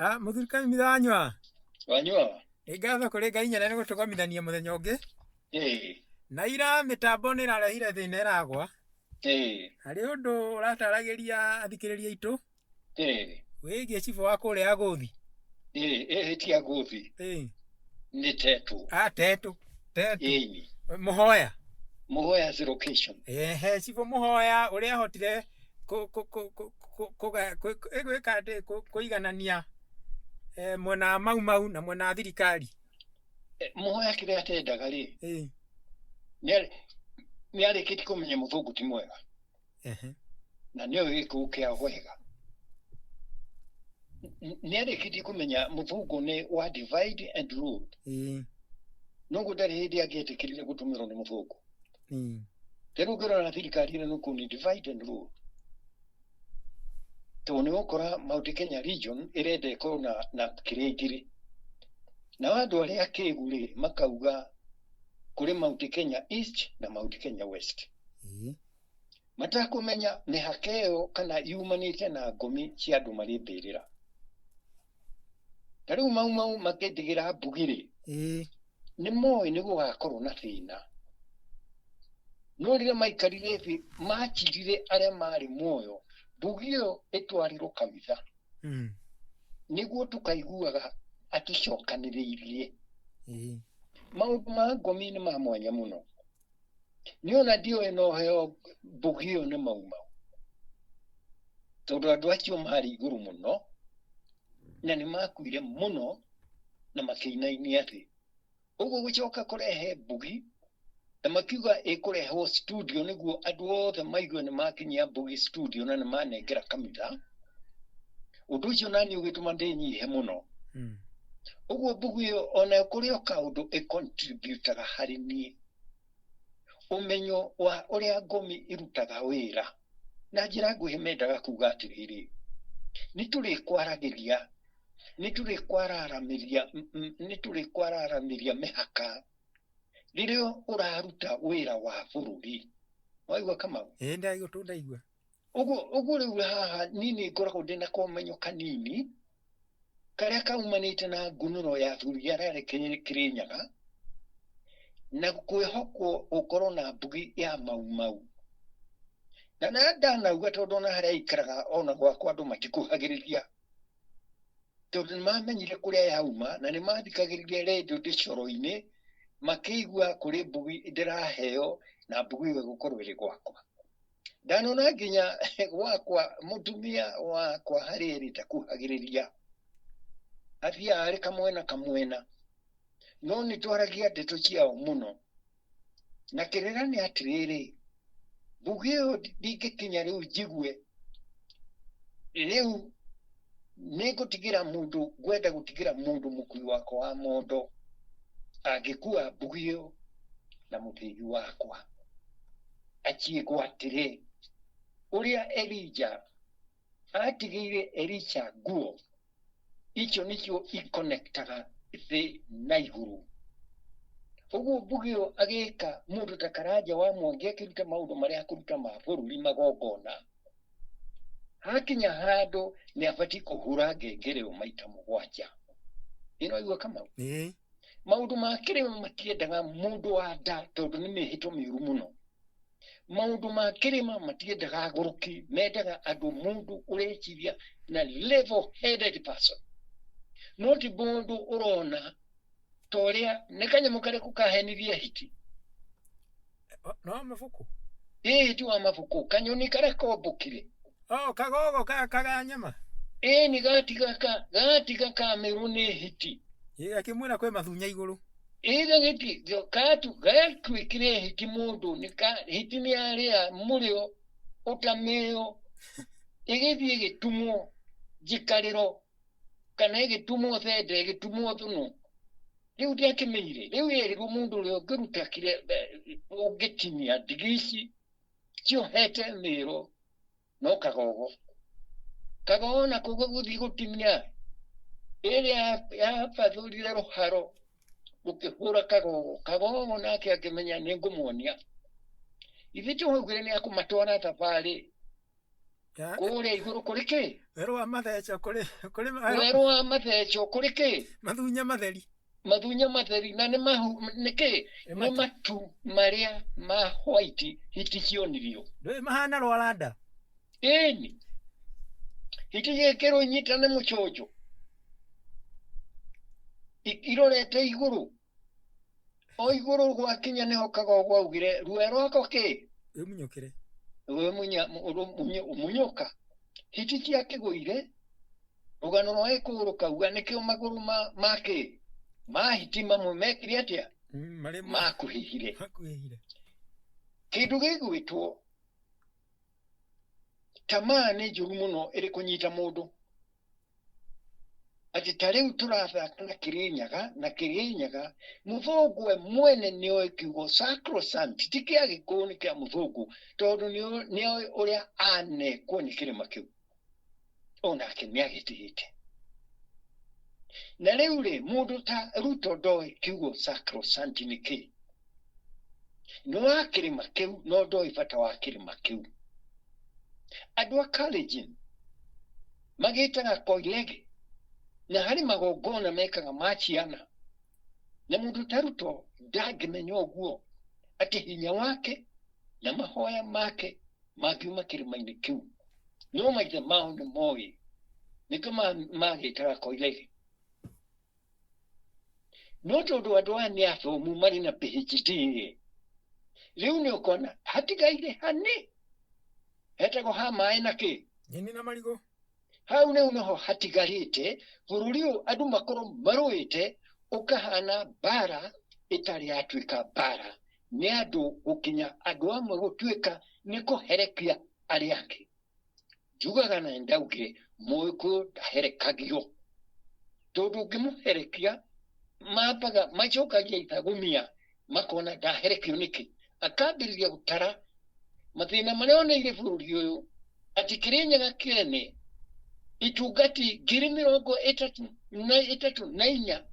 Ah, mũthuri Kamimi wanyua. Wanyua. Nĩ ngatho kũrĩ Ngai nyene nĩ gũtũgomithania mũthenya ũngĩ. Ĩĩ. Na ira mĩtambo nĩ ĩrarehire thĩna ĩragwa. Ĩĩ. Harĩ ũndũ ũrataragĩria athikĩrĩria aitũ. Ĩĩ. Wĩgiĩ cibũ wa kũrĩa Agũthi. Ĩĩ, ĩĩ ti Agũthi. Ĩĩ. Nĩ Tetũ. Ah, Tetũ. Tetũ. Ĩni. Mũhoya. Mũhoya location. Ehe, cibũ Mũhoya ũrĩa ahotire gwĩka atĩ kũiganania mwena wa Mau Mau na mwena wa thirikari. Mũhoya kĩrĩa atendaga rĩ, nĩ arĩkĩtie kũmenya mũthũngũ ti mwega. Na nĩoĩ gĩkũyũ kĩao wega. Nĩ arĩkĩtie kũmenya mũthũngũ nĩ wa divide and rule. Noguo ndarĩ hĩndĩ angĩetĩkĩrire gũtũmĩrwo nĩ mũthũngũ. Rĩu ũngĩrora thirikari ĩno nĩkuo nĩ divide and rule. Tondũ nĩ ũgũkora Mount Kenya region ĩrenda ĩkorwo na kĩrĩa igĩrĩ. Nao andũ arĩa akĩgu rĩ makauga kũrĩ Mount Kenya East na Mount Kenya West. Matakũmenya mĩhaka ĩyo kana yumanĩte na ngomi cia andũ marĩ mbĩrĩra. Ta rĩu Mau Mau makĩndigĩra mbugi rĩ, nĩ moĩ nĩ gũgakorwo na thĩna. No rĩrĩa maikarire thĩ machirire arĩa marĩ muoyo, mbugi ĩyo ĩtwarirwo kanitha. Nĩguo tũkaiguaga atũcokanĩrĩirie. Maũndũ ma ngomi nĩ ma mwanya mũno. Niĩ ona ndiũĩ no heo mbugi ĩyo nĩ Mau Mau. Tondũ andũ acio marĩ igũrũ mũno na nĩ makuire mũno na makĩinainia thĩ. Ũguo gũcoka kũrehe mbugi na makiuga ĩkũrehwo studio nĩguo andũ othe maigue nĩ makinyia mbugi studio na nĩ manengera kanitha. Ũndũ ũcio nani ũgĩtũma ndĩnyihe mũno. Ũguo mbugi ĩyo ona kũrĩ o kaũndũ ĩcontributaga harĩ niĩ. Ũmenyo wa ũrĩa ngomi irutaga wĩra. Na njĩra nguhĩ mendaga kuga atĩrĩrĩ, nĩ tũrĩkwaragĩria, nĩ tũrĩkwararamĩria, nĩ tũrĩkwararamĩria mĩhaka rĩrĩa ũraruta wĩra wa bũrũri. Waigua Kamau? Ĩĩ ndaigua tu ndaigua. Ũguo ũguo rĩu haha niĩ nĩ ngoragwo ndĩna komenyo kanini karĩa kaumanĩte na ngunũro ya athuri arĩa arĩ Kĩrĩnyaga na kwĩhokwo gũkorwo na mbugi ya Mau Mau. Na na ndanauga tondũ ona harĩa aikaraga ona gwakwa andũ matikuhagĩrĩria. Tondũ nĩ mamenyire kũrĩa yauma na nĩ mathikagĩrĩria redio ndĩ coro-inĩ makĩigua kũrĩ mbugi ndĩraheo na mbugi ĩyo ĩgũkorwo ĩrĩ gwakwa. Ndanona nginya gwakwa mũtumia wakwa harĩa ĩrĩ ndakuhagĩrĩria. Athiaga arĩ kamwena kamwena. No nĩ twaragia ndeto ciao mũno. Na kĩrĩra nĩ atĩrĩrĩ, mbugi ĩyo ndingĩkinya rĩu njigue rĩu nĩ ngũtigĩra mũndũ, ngwenda gũtigĩra mũndũ mũkui wakwa wa mondo angĩkua mbugi ĩyo na mũthĩgi wakwa aciĩgwatĩre. Ũrĩa Elija atigĩire Elisha nguo, icio nĩcio ikonektaga thĩ na igũrũ. Ũguo mbugi ĩyo agĩka mũndũ ta Karanja wa Mwangi akĩruta maũndũ marĩa akũruta ma bũrũri magongona, hakinya handũ nĩ abatiĩ kũhũra ngengere ĩyo maita mũgwanja. Ĩno waigua Kamau? Ĩĩ. Maũndũ ma kĩrĩma matiendaga mũndũ wa nda tondũ nĩ mĩhĩto mĩũru mũno. Maũndũ ma kĩrĩma matiendaga agũrũki, mendaga andũ mũndũ ũreciria na level headed person. No ti mũndũ ũrona ta ũrĩa nĩ kanyamũ karĩkũ kahenirie hiti. No mabuku? Ĩĩ hiti wa mabuku, kanyoni karĩa kombũkire. Oh, kagogo kaga nyama. Ĩĩ nĩ gatiga ka gatiga kamĩrwo nĩ hiti. Ĩĩ akĩmwĩra kwĩ mathunya igũrũ. Ĩĩ gagĩti katu gatuĩkire hiti mũndũ nĩ ka hiti nĩ yarĩa mũrĩo ũtamĩo ĩgĩthiĩ ĩgĩtumwo njikarĩro kana ĩgĩtumwo thende ĩgĩtumwo thũnũ. Rĩu ndĩakĩmĩire rĩu yerirwo mũndũ ũrĩa ũngĩruta kĩrĩa ũngĩtinia ndigi ici ciohete mĩro no kagogo. Kagogo nako gũthiĩ gũtinia ĩrĩa yabathũrire rũharo rũkĩhũra kagogo. Kagogo nake akĩmenya nĩ ngũmuonia. Ithe twaugire nĩ akũmatwara thabarĩ. Ya Kũrĩa igũrũ kũrĩ kĩ? Werũ wa matheco kũrĩ kũrĩ Werũ wa matheco kũrĩ kĩ? Mathunya matheri. Mathunya matheri na nĩ mahu nĩ kĩ? Nĩ Nĩ matu. Matu marĩa ma white hiti cionirio. Ndũĩ mahana rwaranda. Ĩni hiti gĩkĩrwo inyitane mũcũnjũ irorete igũrũ o igũrũ gwakinya nĩho kagogo augire ruo rwako kĩ Wĩmunyũkĩre. Munyũka hiti ciakĩgũire rũgano rwa gĩkũyũ rũkauga nĩkĩo magũrũ ma kĩ ma hiti mamwe mekire atĩa? Marĩ Makuhĩhire. Makuhĩhire. Kĩndũ gĩgwĩtwo tamaa nĩ njũru mũno ĩrĩ kũnyita mũndũ atĩ ta rĩu tũrathaka na Kĩrĩnyaga na Kĩrĩnyaga mũthũngũ we mwene nĩoĩ kiugo sacrosanct ti kĩa gĩkũyũ, nĩ kĩa mũthũngũ, tondũ nĩoĩ ũrĩa anekwo nĩ kĩrĩma kĩu, onake nĩ agĩtigĩte. Na rĩu rĩ, mũndũ ta Ruto ndoĩ kiugo sacrosanct nĩ kĩ, nĩ wa kĩrĩma kĩu, no ndoĩ bata wa kĩrĩma kĩu. Andũ a Kalenjin magĩtaga koilege na harĩ magongona mekaga ma ciana, na mũndũ ta Ruto ndangĩmenya ũguo atĩ hinya wake na mahoya make mangiuma kĩrĩma-inĩ kĩu, no maithe mao nĩ moĩ nĩkĩo magĩtaga koilege. No tondũ andũ aya nĩ athomu marĩ na PhD rĩ, rĩu nĩ ũkona hatigaire hani hetagwo ha maĩ na kĩ? Nyeni na marigũ. Hau rĩu nĩho hatigarĩte bũrũri ũyũ andũ makorwo marũĩte ũkahana mbara ĩtarĩ yatuĩka mbara, nĩ andũ gũkinya andũ amwe gũtuĩka nĩ kũherekia arĩa angĩ. Njugaga na ndaugire mũgĩkũyũ ndaherekagio, tondũ ũngĩmũherekia mambaga macokagia ithagumia makona ndaherekio nĩkĩ, akambĩrĩria gũtara mathĩna marĩa oneire bũrũri ũyũ atĩ Kĩrĩnyaga kĩene itungati 34,000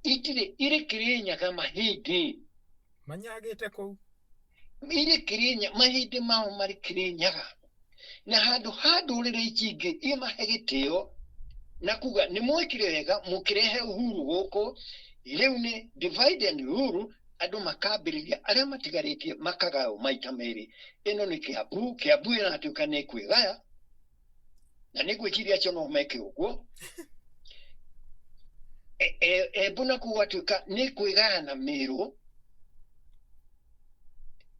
itirĩ irĩ Kĩrĩnyaga mahĩndĩ. Manyagĩte kũu. Irĩ Kĩrĩnya, mahĩndĩ mao marĩ Kĩrĩnyaga, na handũ ha ndũrĩrĩ ici ingĩ imahe gĩtĩo na kuga nĩ mwekire wega mũkĩrehe uhuru gũkũ, rĩu nĩ divide and rule. Andũ makambĩrĩria arĩa matigarĩtie makagaywo maita merĩ. Ĩno nĩ Kĩambu, Kĩambu ĩratuĩka nĩ kwĩgaya, na nĩ ngwĩciria acio no meke ũguo. Embu nakuo gwatuĩka nĩ kwĩgaya na Mĩrũ,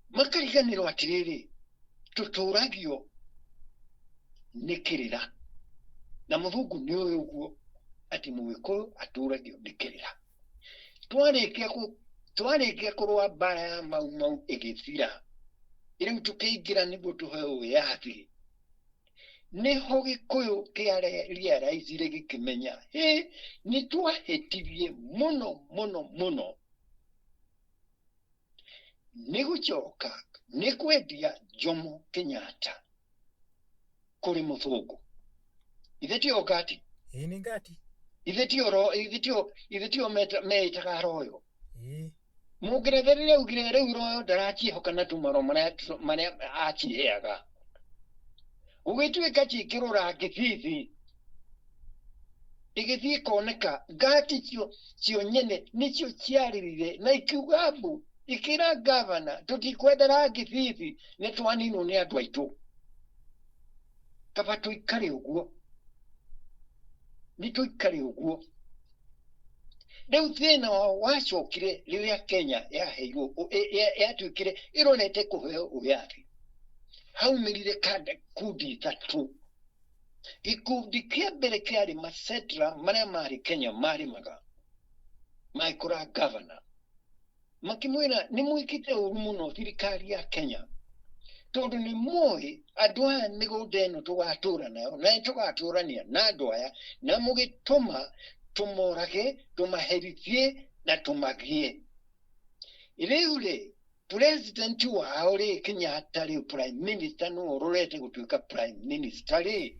makariganĩrwo atĩrĩrĩ, tũtũragio nĩ kĩrĩra, na mũthũngũ nĩ ũĩ ũguo atĩ mũgĩkũyũ atũragio nĩ kĩrĩra. Twarĩkia kũrũa mbara ya Mau Mau ĩgĩthira, rĩu tũkĩingĩra nĩguo tũheo wĩyathi, nĩho gĩkũyũ kĩa realize gĩkĩmenya hĩ nĩ twahĩtirie mũno mũno mũno nĩ gũcoka nĩ kwendia Jomo Kenyatta kũrĩ mũthũngũ. Ithe tio ngati? Ĩĩ, nĩ ngati. Ithe tio ro ithe tio meĩtaga royo? Ĩĩ. Mũngeretha rĩrĩa augire rĩu royo ndaraciĩhoka na tumaro marĩa aciheaga, gũgĩtuĩka cikĩrora ngĩthithi ĩgĩthiĩ ĩkoneka ngati cio nyene nĩcio ciarĩrire na ikiuga mbu, ikĩra gavana tũtikwenda rangi thithi, nĩ twaninwo nĩ andũ aitũ, kaba tũikare ũguo, nĩ tũikare ũguo. Rĩu thĩna wao wacokire rĩrĩa Kenya yaheirwo yatuĩkire ĩrorete kũheo wĩyathi, haumĩrire kanda kundi ithatũ. Gĩkundi kĩa mbere kĩarĩ masetra marĩa marĩ Kenya marĩmaga, magĩkora gavana makĩmwĩra nĩ mwĩkĩte ũru mũno thirikari ya Kenya, tondũ nĩ mũĩ andũ aya mĩgũnda ĩno tũgatũra nayo na nĩ tũgatũrania na andũ aya, na mũgĩtũma tũmorage, tũmaherithie na tũmagie. Rĩu rĩ, president wao rĩ, Kenyatta, rĩu prime minister nĩwe ũrorete gũtuĩka prime minister rĩ,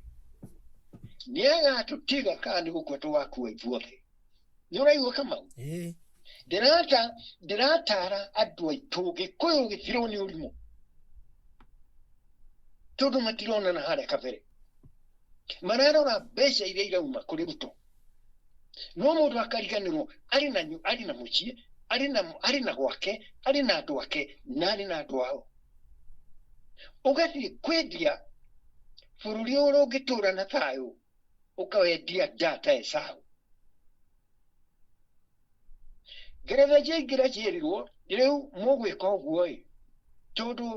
nĩ agatũtiga kana nĩ gũkua tũgakua ithuothe? Nĩ ũraigua, Kamau? Ĩĩ. Ndĩratara andũ aitũ gĩkũyũ gĩtirwo nĩ ũrimũ, tondũ matironana harĩa kabere. Mararora mbeca iria irauma kũrĩ Ruto. No mũndũ akariganĩrwo arĩ na arĩ na mũciĩ, arĩ na gwake, arĩ na andũ ake, na arĩ na andũ ao. Ũgathiĩ kwendia bũrũri ũrĩa ũngĩtũra na thayũ, ũkawendia ndata Esau. Ngeretha ciaingĩra ciĩrirwo rĩu mũgwĩka ũguo ĩ, tondũ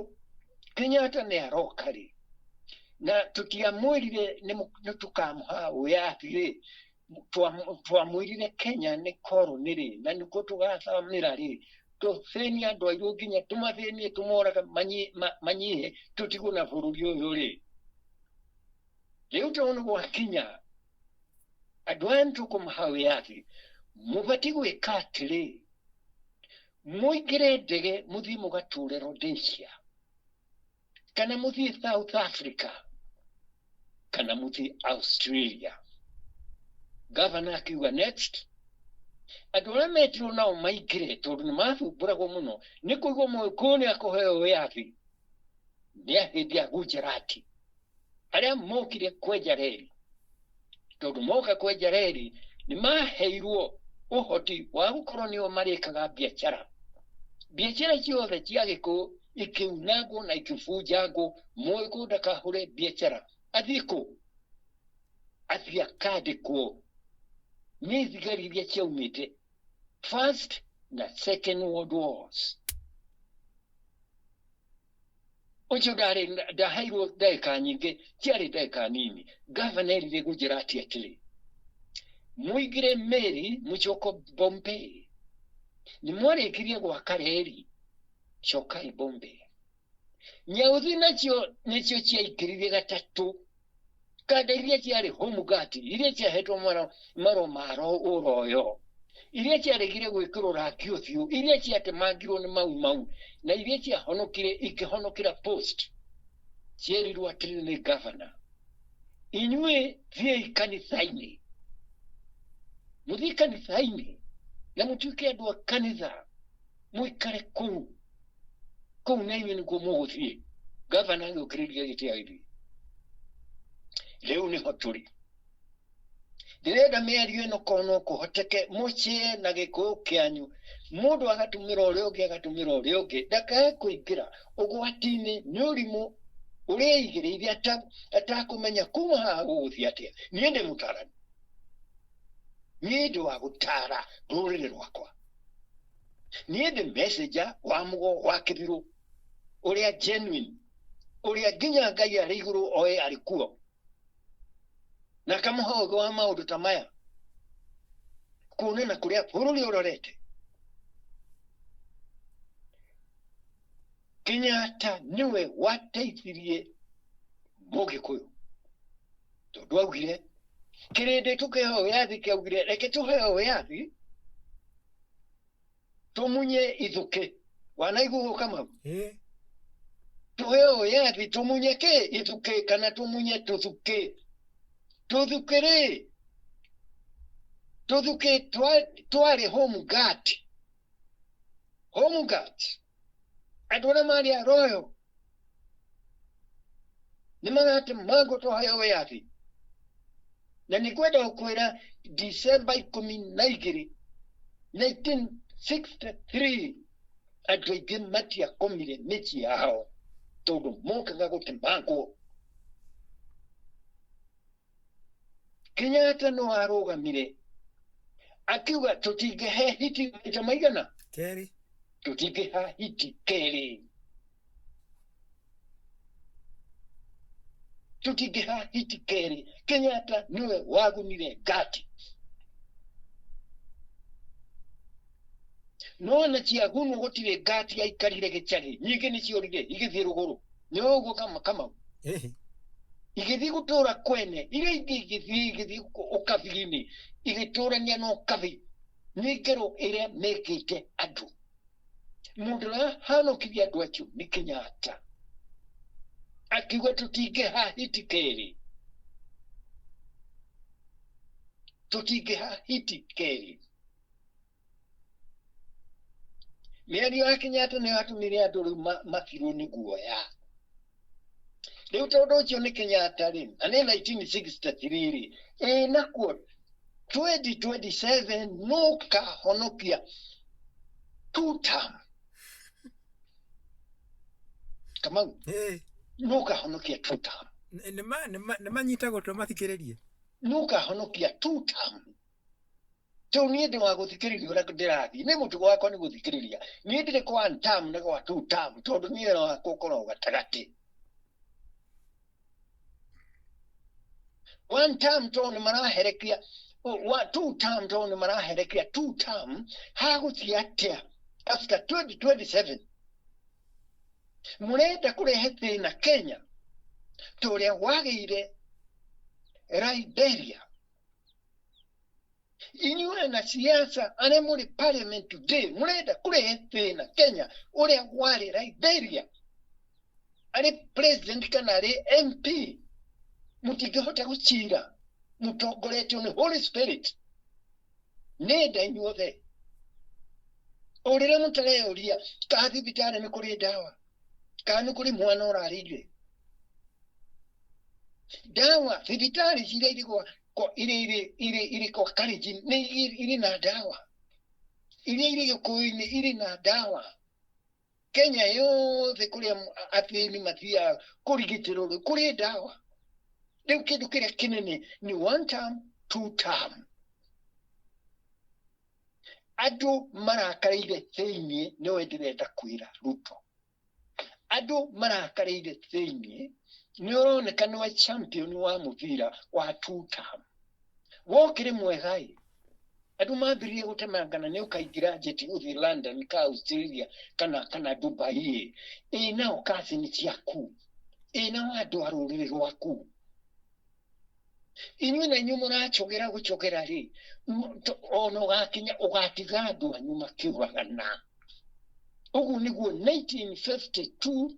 Kenyatta nĩ aroka rĩ, na tũtiamwĩrire nĩ tũkamũha wĩyathi rĩ, twamwĩrire Kenya nĩ koroni rĩ, na nĩkuo tũgathamĩra rĩ, tũthĩnie andũ airũ nginya tũmathĩnie tũmoraga manyihe tũtigwo na bũrũri ũyũ rĩ. Rĩu tondũ nĩ gwakinya andũ aya nĩ tũkũmaha wĩyathi, mũbatiĩ gwĩka atĩrĩ, mũingĩre ndege mũthiĩ mũgatũre Rhodesia, kana mũthiĩ South Africa, kana mũthiĩ Australia. Gavana akiuga next. Andũ arĩa metirwo nao maingĩre tondũ nĩ mathumbũragwo mũno nĩ kũigua Mũgĩkũyũ nĩ akũheo wĩyathi, nĩ ahĩndĩ a Gujarati arĩa mokire kwenja reri, tondũ moka kwenja reri nĩ maheirwo ũhoti wa gũkorwo nĩo marĩkaga biacara. Biacara ciothe cia Gĩkũyũ ikiunangwo na ikibunjangwo, Mũgĩkũyũ ndakahũre biacara, athiĩ kũ? Athiĩ akandĩkwo nĩ thigari iria ciaumĩte First na Second World Wars. Ũcio ndarĩ ndaheirwo ndagĩka nyingĩ, ciarĩ ndagĩka nini. Gavana erire Gujarati atĩrĩ, mũingĩre meri mũcoke Bombay, nĩ mwarĩkirie gwaka reri, cokai Bombay. Nyauthi nacio nĩcio ciaingĩrire gatatũ, kanda iria ciarĩ home guard, iria ciahetwo marũa ma ũroyo, iria ciaregire gwĩkĩrwo rangi ũthiũ, iria ciatemangirwo nĩ Mau Mau, na iria ciahonokire ikĩhonokera post, cierirwo atĩrĩ nĩ gavana, inyuĩ thiĩi kanitha-inĩ, mũthiĩ kanitha-inĩ na mũtuĩke andũ a kanitha, mũikare kũu kũu na inyuĩ nĩkuo mũgũthiĩ. Gavana agĩũkĩrĩria gĩtĩ agĩthiĩ. Rĩu nĩho tũrĩ. Ndĩrenda mĩario ĩno korwo no kũhoteke mũcĩe na Gĩkũyũ kĩanyu, mũndũ agatũmĩra ũrĩa ũngĩ agatũmĩra ũrĩa ũngĩ, ndakae kũingĩra ũgwati-inĩ nĩ ũrimũ ũrĩa eigĩrĩire atakũmenya kuma haha gũgũthiĩ atĩa. Niĩ ndĩ mũtarani, niĩ ndĩ wa gũtara rũrĩrĩ rwakwa, niĩ ndĩ messenger wa mũgo wa kĩbirũ ũrĩa genuine, ũrĩa nginya Ngai arĩ igũrũ oe arĩ kuo, na akamũhe ũũgĩ wa maũndũ ta maya, kuona na kũrĩa bũrũri ũrorete. Kenyatta nĩwe wateithirie Mũgĩkũyũ, tondũ augire kĩrĩndĩ tũkĩheo wĩyathi, kĩaugire reke tũheo wĩyathi tũmunye ithũkĩ. Wanaigua ũguo Kamau? Tũheo wĩyathi tũmunye kĩ ithũkĩ, kana tũmunye tũthukĩ. Tũthukĩ rĩ, tũthukĩ twarĩ home guard. Home guard andũ arĩa marĩ aroyo nĩ maratemangwo tũheo wĩyathi. Na nĩ ngwenda gũkwĩra December 12 1963 andũ aingĩ matiakomire mĩciĩ yao tondũ mokaga gũtemangwo. Kenyatta no arũgamire akiuga tũtingĩhe hiti maita maigana kerĩ, tũtingĩha hiti kerĩ, tũtingĩha hiti kerĩ. Kenyatta nĩwe wagunire ngati, no na ciagunwo gũtirĩ ngati yaikarire gĩcagi, nyingĩ nĩ ciorire igĩthiĩ rũgũrũ. Nĩ ũguo Kamau? Igĩthiĩ gũtũra kwene, iria ingĩ igĩthiĩ ũkabi-inĩ, igĩtũrania na ũkabi. Nĩ ngero ĩrĩa mekĩte andũ. Mũndũ ũrĩa hanokirie andũ acio nĩ Kenyatta, akiuga tũtingĩha hiti kerĩ, tũtingĩha hiti kerĩ. Mĩario ya Kenyatta nĩyo yatũmire andũ rĩu mathirwo nĩ guoya. Rĩu tondũ ũcio nĩ Kenyatta rĩ, na nĩ 1963 rĩ, ĩ nakuo 2027 nũkahonokia two term. Kamau, nũkahonokia two term. Nĩ manyita gũtũ mathikĩrĩrie. Nũkahonokia two term. Rĩu niĩ ndĩ wa gũthikĩrĩria ũrĩa ndĩrathiĩ, nĩ mũtugo wakwa nĩ gũthikĩrĩria. Niĩ ndirĩ kwa one term na gwa two term, tondũ niĩ wĩra wakwa ũkoragwo gatagatĩ. One term tondũ nĩ maraherekia, two term tondũ nĩ maraherekia two term, hagũthiĩ atĩa after 2027? Mũrenda kũrehe thĩna Kenya ta ũrĩa wagĩire Liberia. Inyuĩ na siasa arĩa mũrĩ parliament today mũrenda kũrehe thĩna Kenya ũrĩa warĩ Liberia. Arĩ president kana arĩ MP mũtingĩhota gũcira mũtongoretio nĩ Holy Spirit. Nenda inyuothe o rĩrĩa mũtareyũria kana thibitarĩ nĩ kũrĩ ndawa, kana nĩ kũrĩ mwana ũrarĩire ndawa. Thibitarĩ ciria irĩ gwa irĩ irĩ irĩ irĩ kwa Kalenjin nĩ irĩ na ndawa, iria irĩ Gĩkũyũ-inĩ irĩ na ndawa. Kenya yothe kũrĩa athĩni mathiaga kũrigitĩrwo rĩ kũrĩ ndawa. Rĩu kĩndũ kĩrĩa kĩnene nĩ one term, two term. Andũ marakarĩire thĩiniĩ, nĩwe ndĩrenda kwĩra Ruto, andũ marakarĩire thĩiniĩ, nĩ ũroneka nĩwe champion wa mũbira wa two term. Wokĩrĩ mwega ĩ, andũ mambĩrĩrie gũtemangana nĩ ũkaingĩra njeti ũthiĩ London ka Australia kana Dubai ĩ, ĩ nao cousin ciaku, ĩ nao andũ a rũrĩrĩ rwaku. Inyuĩ na inyuĩ mũracogera gũcogera rĩ, ona ũgakinya ũgatiga andũ anyu makĩũragana. Ũguo nĩguo 1952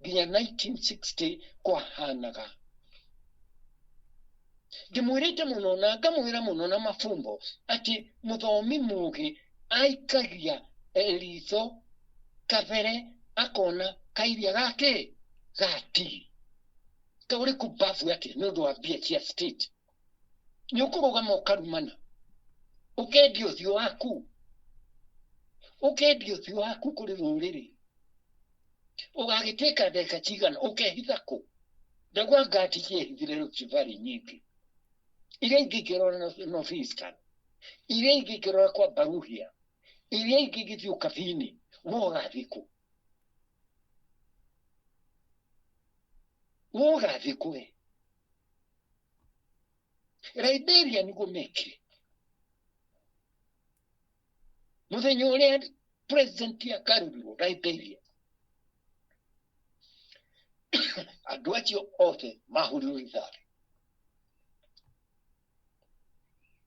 nginya 1960 kwahanaga. Ndĩmwĩrĩte mũno na ngamwĩra mũno na mafumbo atĩ mũthomi mũgĩ aikagia ritho kabere akona kairia gake gati kaũrĩ kumbabu atĩa nĩ ũndũ wa mbia cia state. Nĩ ũkũrũgama ũkarumana, ũkendia ũthiũ waku, ũkendia ũthiũ waku kũrĩ rũrĩrĩ, ũgagĩtuĩka ndagĩka cigana ũkehitha kũ? Ndauga ngati ciehithire Rift Valley nyingĩ, iria ingĩ ikĩrora North Eastern, iria ingĩ ikĩrora kwa Baruhia, iria ingĩ igĩthiĩ Ũkabi-inĩ. We ũgathiĩ kũ? We ũgathiĩ kũ we? Liberia nĩguo mekire mũthenya ũrĩa president akarũrirwo Liberia, andũ acio othe mahũrirwo rithathi,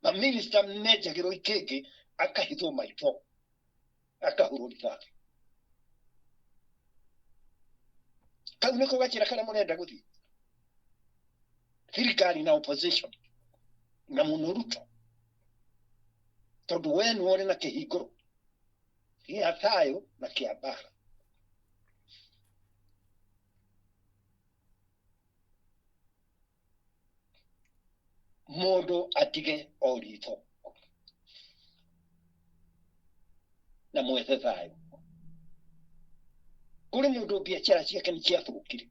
maminista menjagĩrwo ikĩngĩ, akahithwo maitho, akahũrwo rithathi. Kau nĩko gacĩra karĩa mũrenda gũthiĩ, thirikari na opposition na mũno Ruto, tondũ we nĩwe ũrĩ na kĩhingũro gĩa thayũ na kĩa mbara. Mũndũ atige o ritho na mwethe thayũ. Kũrĩ mũndũ biacara ciake nĩ ciathũkire,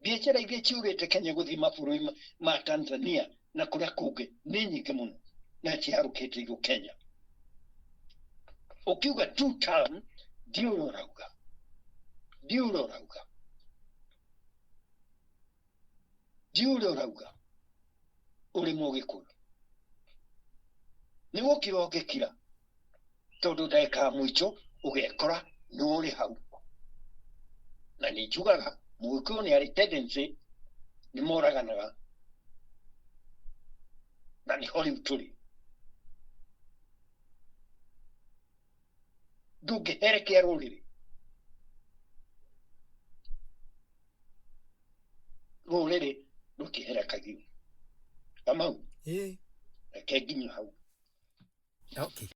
biacara iria ciũrĩte Kenya gũthiĩ mabũrũri ma Tanzania na kũrĩa kũngĩ nĩ nyingĩ mũno na ciarũkĩte igũ Kenya. Ũkiuga two term, ndiũĩ ũrĩa ũrauga, ndiũĩ ũrĩa ũrauga, ndiũĩ ũrĩa ũrauga. Ũrĩ mũgĩkũyũ nĩ gũkira ũngĩkira, tondũ ndagĩka ya mũico ũgekora nĩ ũrĩ hau. Na nĩ njugaga mũgĩkũyũ nĩ arĩ tendency nĩ moraganaga, na nĩho rĩu tũrĩ. Ndũngĩherekea rũrĩrĩ, rũrĩrĩ rũtiherekagio. Kamau, reke nginye hau. Okay.